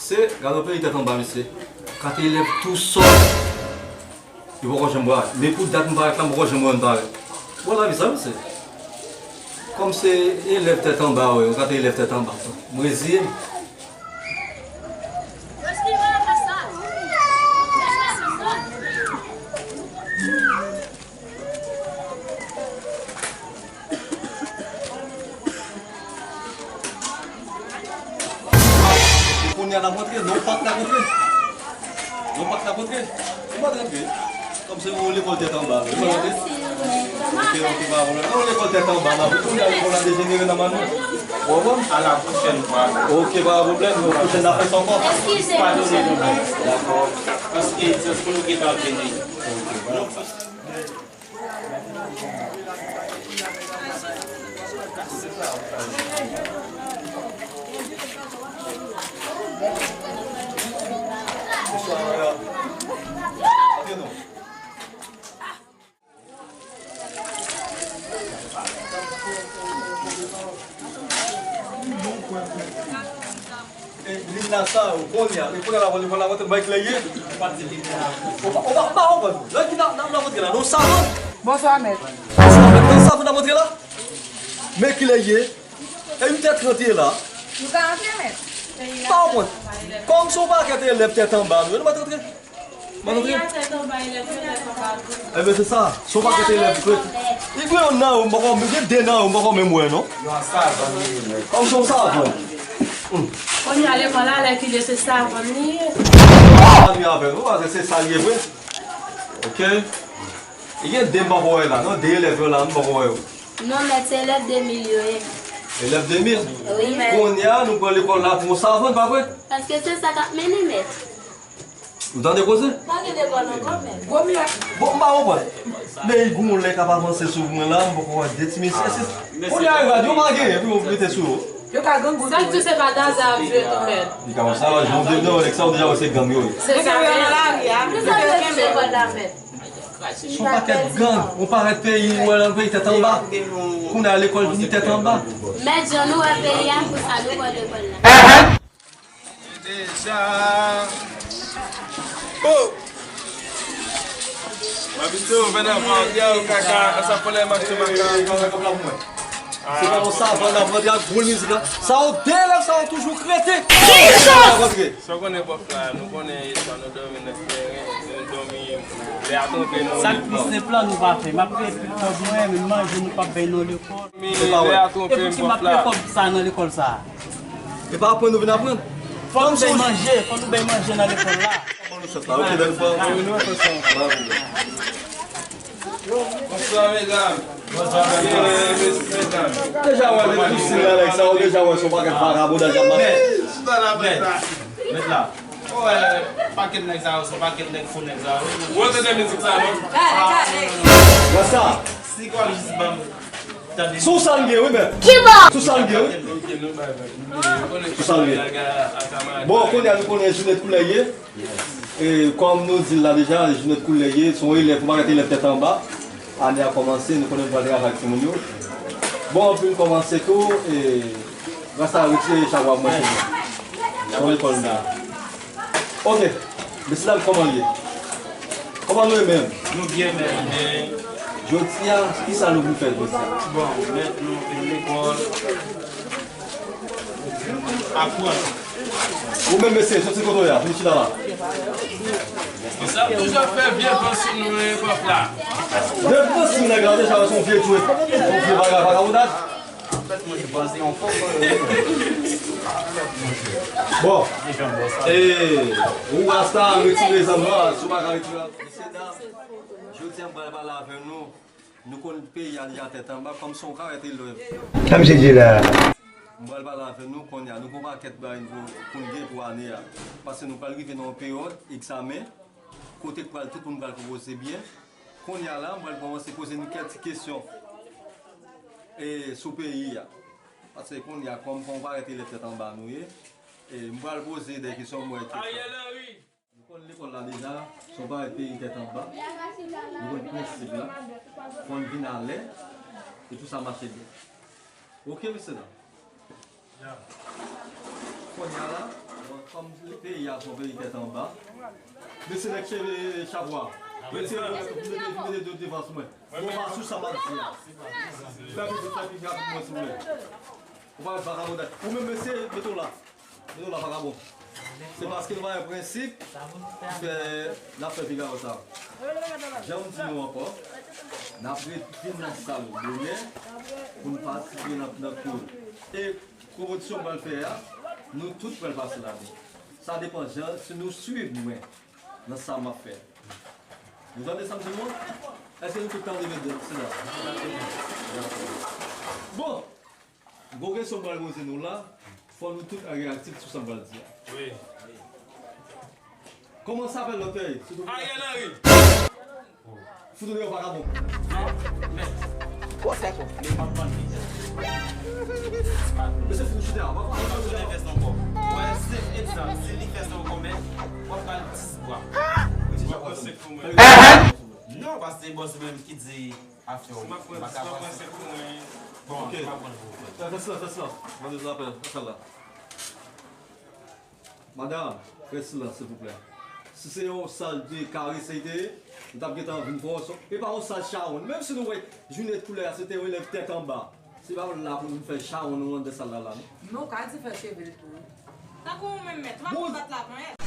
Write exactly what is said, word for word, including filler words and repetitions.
Se, gade yon peyi tèt anba, mesye. Kate elèv tou sòt. Yo poko janm wè. Men pou dat m parèt la, m poko janm wè yon parèt. Bon, lavi sa, mesye. Kòm se elèv tèt anba, wi, yon kate elèv tèt anba. M reziye m. Kounye a n ap rantre, non, pa t n ap rantre. Non, pa t n ap rantre. Ou pa t rantre. Kòm se yon lekòl tèt anba, wi. Ou pa t rantre. Ok, ok, pa pwoblèm. Yon lekòl tèt anba, n ap kounye a lekòl la dejenere nan men nou. Ou konprann? À la prochaine fois. Ok, pa pwoblèm. Yon pwochèn n ap fè sa ankò. Padone nou. Dakò. Paske se pou nou gentan vini. Ok, pa pwoblèm. E, limna sa, ou konnen, e, kounye a la, ou konn, ou konn, ou konn, bay klè ye. Ou pa, ou pa, ou pa konprann. Lè ki nan, nan, nan rantre la, nan savann. Bonswa, mèt. Bonswa, mèt. Nan savann nan rantre la. Men klè ye. E uit è trant ye la. Nou ka rantre, mèt. Pa konprann. Kòm se yon pakèt elèv tèt anba, nou, nou pa t rantre. Mwen antre. Ebyen, se sa. Se yon pakèt elèv, frè. Li gen youn nan yo, m poko, gen de nan yo, m poko menm wè, non. Yon savann li ye, nèg. Kòm se yon savann. Kounye a, lekòl la, lè ki lè, se savann li ye. Savann li avè nou, paske se sa li ye vre. Ok. Li gen de m poko wè la, non, de elèv yo la, m poko wè yo. Non, mèt, se elèv de mil yo ye. Elèv de mil? Wi, mèt. Kounye a, nou pran lekòl la pou yon savann, pa vre? Paske se sa k ap mennen, mèt. Ou tande koze? Pa gen devan nan kò, men. Bon, m pa konprann. Men yon lè k ap avanse sou mwen la, m poko wè de ti mesye. Kounye a, yo pa genyen pou yo mete sou yo. Yo ka gang. Sa k di se pa Daza ap jwe tou, mèt. Li ka wè sa, jan w te di, nèg sa yo deja wè se gang yo ye. Se sa, mèt. Ki sa yo di se pa Daza, mèt? Se yon pakèt gang, yon pakèt peyi, ou wè nan peyi tèt anba. Kounye a lekòl vini tèt anba. Mèt, jan nou wè peyi a, pou sa nou wè lekòl la. Deja. Oh! Abitye w vin avan, ou kaka, sa pwolèm ak tou maka. Se pa yon savann n ap rantre ak boul mizik la. Sa yo de elèv sa yo toujou k rete. Sa w konnen pwòf la, nou konnen istwa, nou dòmi nan kleren, nou dòmi lè a twonpe nou. Sa k pi senp lan nou pa fè. M ap peye pil kòb mwen, men manje nou p ap bay nan lekòl. Epi ki m ap fè kòb sa nan lekòl sa? E pa aprann nou vin aprann. Fò nou bay manje, fò nou bay manje nan lekòl la. Bonswa, medam. Bonswa, mesye, medam. Deja wè, met pisin la, nèg sa yo, deja wè, se yon pakèt vagabondaj y ap mache. Mèt, mèt la. Ou wè, pakèt nèg sa yo, se yon pakèt nèg fou, nèg sa yo. Ou tande mizik sa, non? Gade, gade. Wè sa. Si kòb jis ban m. Sou sa l gen, wi, mèt. Sou sa l gen, wi. Sou sa l gen. Bon, kounye a nou konnen jounen koulè ye. E, kòm nou di l la deja, jounen koulè ye, se yon elèv, yon pakèt elèv tèt anba. Ane a kòmanse, nou konnen nou pral travay ak timoun yo. Bon, anpil kòmanse tou, e, gras a retire chabwa mwen se mwen. Se yon lekòl m nan. Ok. Mesye dam, kòman l ye? Kòman nou ye menm? Nou byen, mèt. Jodi a, kisa nou vin fè jodi a? Bon, mèt, nou vin lekòl. Aprann. Ou menm, mesye, soti kote w ye a, vin chita la. Sa toujou ap fè vye van sou nou, e, pòp la. Vye van sou nèg la, deja, se yon vye djòl. Yon vye bagay, vagabondaj. Bon. E, ou rasta, retire zam nan, si w pa ka retire. Mesye dam, jodi a m pral pale avè nou. Nou konn peyi a deja tèt anba, kòm se yon karè te lwen. Sa misye di la? M pral pale avè nou kounye a. Nou gen yon pakèt bagay nou pou n gen pou ane a. Paske nou pral rive nan yon peryòd egzamen, kote k pral tout moun pral konpoze byen. Kounye a la, m pral kòmanse poze nou kèk ti kesyon, e, sou peyi a. Paske kounye a, kòm fò m parèt elèv tèt anba nou ye, e, m pral poze de kesyon mwen te fè. Nou konn lekòl la deja, se yon parèt peyi tèt anba. Nou konn prensip la. Fò n vin alè, e tou sa mache byen. Ok, mesye dam. Kounye a la, bon, kòm Peyi a se yon peyi tèt anba. Mesye nèg cheve chapo a. Mete, mete, mete de devan sou mwen. Bon, pa sou sa m ap di a. Fè pi, fè pi rapid pou mwen, silvouplè. Ou pa vagabondaj. Ou menm, mesye, mete w la. Mete w la, vagabon. Se paske nou pa gen prensip ki fè n ap fè figaro sa. Jan m di nou ankò, n ap ret vin nan sal bonè pou n patisipe nan, nan kou. E konpetisyon m pral fè a, nou tout pral pase ladan. Sa depann jan, si nou swiv mwen nan sa m ap fè. Nou tande sa m di nou an? Èske nou tout tande medam sila? Bon, gwo kesyon m pral poze nou la, fò nou tout reyaktif sou sa m pral di a. Wi. Kòman sa fè lòt peyi? Ariel Henry. Fout ou deyò, vagabon. Non, men. Kò sa konfle, m ap vann li. Mesye, fout ou chita, va fè. Ou pa tounen vès ankò. Wè, se egzanp, si li fè sa ankò, men, w ap ba l dis bwa. Ou pa panse pou mwen. Non, paske bòs menm ki di afè w, m pa ka panse. Bon, ok. M ap vann pou ou. Fè, fè silans, fè silans. Mande yon apèl, fè sa la. Madanm, fè silans, silvouplè. Si se yon sal de kare se te ye, nou t ap gentan vin fè yon son. E pa yon sal chawonn. Menm si nou wè Juliette koulè a, se te yon elèv tèt anba. Se pa la pou nou fè chawonn nou anndan sal la, la, non. Men w ka di fè cheve l tou wi. Tankou ou menm mèt, w ap bat la ponyèt.